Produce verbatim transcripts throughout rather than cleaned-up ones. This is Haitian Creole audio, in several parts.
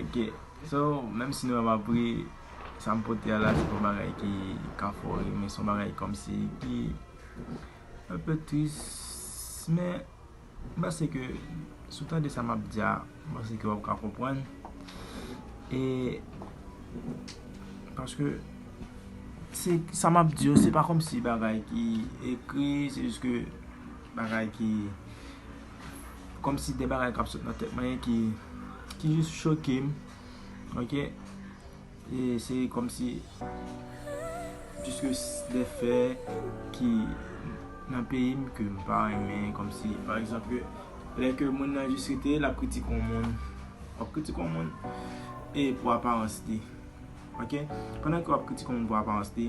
Ok. So, menm si nou wè m ap ri, sa m pote a la, se pa yon bagay ki ka fè w ri, men se yon bagay kòmsi ki un peu tris, men m panse ke si w tande sa m ap di a, m panse ke w ap ka konprann. E paske se sa m ap di yo, se pa kòmsi bagay ki ekri, se jis ke bagay ki kòmsi de bagay k ap sot nan tèt mwen ki, ki jis choke m. Ok? E se kòmsi jis ke s- de fè ki nan peyi m ke m pa renmen, kòmsi, pa egzanp, ke lè ke moun nan jis rete, l ap kritike yon moun. W ap kritike yon moun e pou aparans li. Ok? Pandan ke w ap kritike yon moun pou aparans li,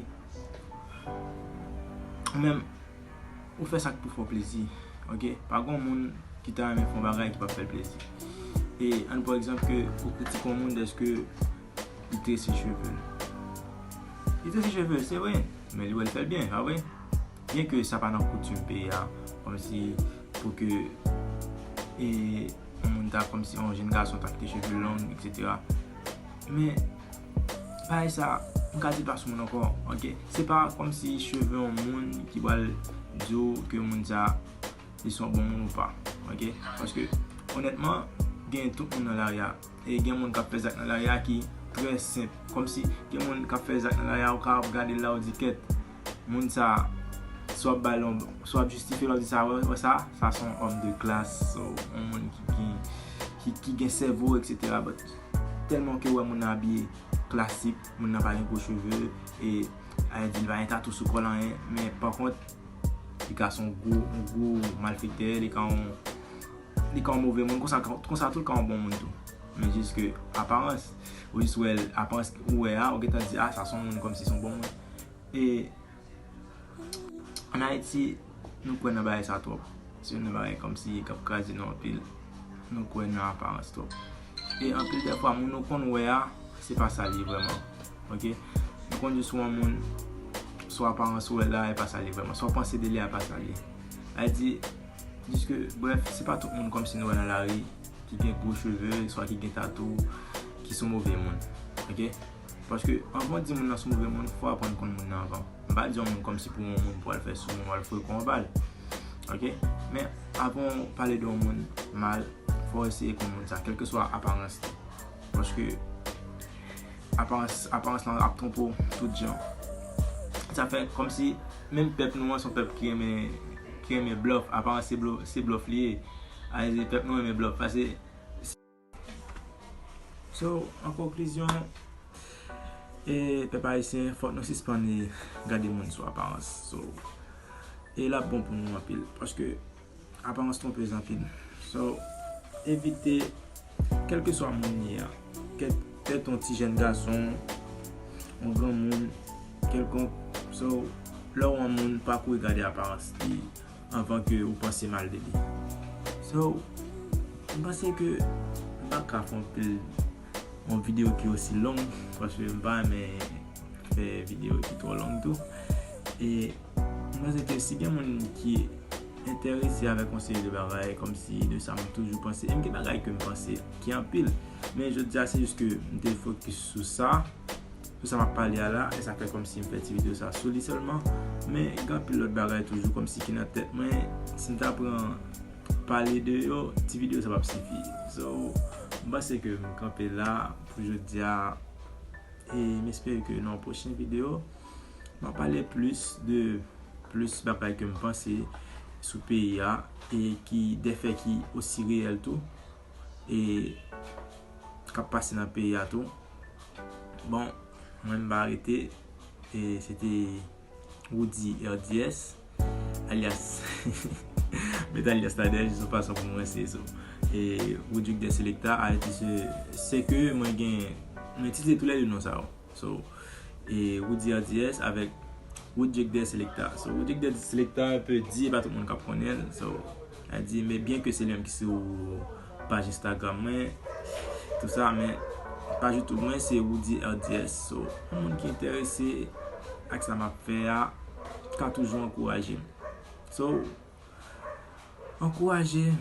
ou menm, ou fè sa k pou fè w plezi. Ok? Pa gen moun ki ta renmen fè yon bagay ki p ap fè l plezi. E ann pran egzanp ke ou kritike yon moun dèske li trese cheve l. Li trese cheve l, se vre, men li wè l fè l byen, pa vre? Byen ke sa pa nan koutim peyi a, kòmsi pou ke e, yon moun ta kòmsi yon jenn gason ta kite cheve l long, etsetera. Men bagay sa, m ka di l pa sou moun ankò, ok? Se pa kòmsi cheve yon moun ki pral di w ke moun sa, li se yon bon moun ou pa, ok? Paske, onètman, gen tout moun nan lari a. E gen moun k ap fè zak nan lari a ki trè senp. Kòmsi, gen moun k ap fè zak nan lari a, ou ka ap gade l la, ou di, kèt, moun sa, swa w ap ba l yon, swa w ap jistifye l, w ap di sa, wè, wè sa, sa se yon homme de classe, so, yon moun ki, ki, ki, ki gen sèvo, etsetera. But, tèlman ke w wè moun nan abiye klasik, moun nan pa gen gwo cheve, e, a di l pa gen tatou sou kò l, anyen, men pa kont, li ka se yon gwo, yon gwo malfektè, li ka yon, li ka yon move moun, konsa, konsa tou, li ka yon bon moun tou. Men jis ke aparans, ou jis wè l, aparans ou wè a, ou gentan di, a, sa se yon moun kòmsi se yon bon moun. E ann Ayiti, nou kwè nan bagay sa twòp. Se youn nan bagay kòmsi k ap kraze nou anpil. Nou kwè nan aparans twòp. E anpil de fwa, moun nou konn wè a, se pa sa l ye vrèman. Ok? Nou konn jis wè yon moun, swa aparans ou wè la, e pa sa l ye vrèman. Sa w panse de li a, e pa sa l ye. Sa vle di, jis ke, brèf, se pa tout moun kòmsi nou wè nan lari, ki gen gwo cheve, swa ki gen tatou, ki se yon move moun. Ok? Paske anvan w di moun nan se yon move moun, fò w aprann konn moun nan anvan. M pa di yon moun kòmsi pou yon moun pou al fè sou moun, w al fouye kò anba l. Ok? Men, avan w pale de yon moun mal, fò w eseye konn moun sa, kèlkeswa aparans li. Paske aparans, aparans lan ap twonpe w tout jan. Sa fè kòmsi menm pèp nou an se yon pèp ki renmen, ki renmen blòf, aparans se blò-, se blòf li ye. Sa vle di pèp nou renmen blòf, paske So, an konklizyon, e, pèp ayisyen, fòk nou sispann e gade moun sou aparans. So, e l ap bon pou nou anpil, paske aparans twonpez anpil. So, evite, kèlkeswa moun li ye a, kèt, kèt yon ti jèn gason, yon granmoun, kèlkonk. So, lè w wè yon moun, pa kouri gade aparans li anvan ke ou panse mal de li. So, m panse ke m pa ka fè yon pil, yon videyo ki osi long, paske m pa renmen fè videyo ki twò long tou. E m panse ke si gen moun ki enterese avèk yon seri de bagay, kòmsi de sa m toujou panse, e m gen bagay ke m panse ki anpil, men jodi a se jis ke m te fokis sou sa, sou sa m ap pale a la, e sa fè kòmsi m fè ti videyo sa sou li sèlman. Men gen anpil lòt bagay toujou kòmsi ki nan tèt mwen. Si m ta pran pale de yo, ti videyo sa p ap sifi. So, m panse ke m kanpe la pou jodi a. E m espere ke nan yon pwochen videyo, m ap pale plis de plis bagay ke m panse sou peyi a e ki de fè ki osi reyèl tou. E k ap pase nan peyi a tou. Bon, mwen m pa rete. E se te Roody R D S, alyas, met alyas la dèyè, jis yon fason pou mwen se so. E Roody the Selector, a vle di se, se ke mwen gen, mwen itilize toulède non sa yo. So, e Roody R D S avèk Roody the Selector. So, Roody the Selector, un peu di, e pa tout moun k ap konnen l. So, a di, men byen ke se li menm ki sou paj Instagram mwen, tou sa, men paj YouTube mwen, se Roody R D S. So, yon moun ki enterese ak sa m ap fè a, ka toujou ankouraje m. So, ankouraje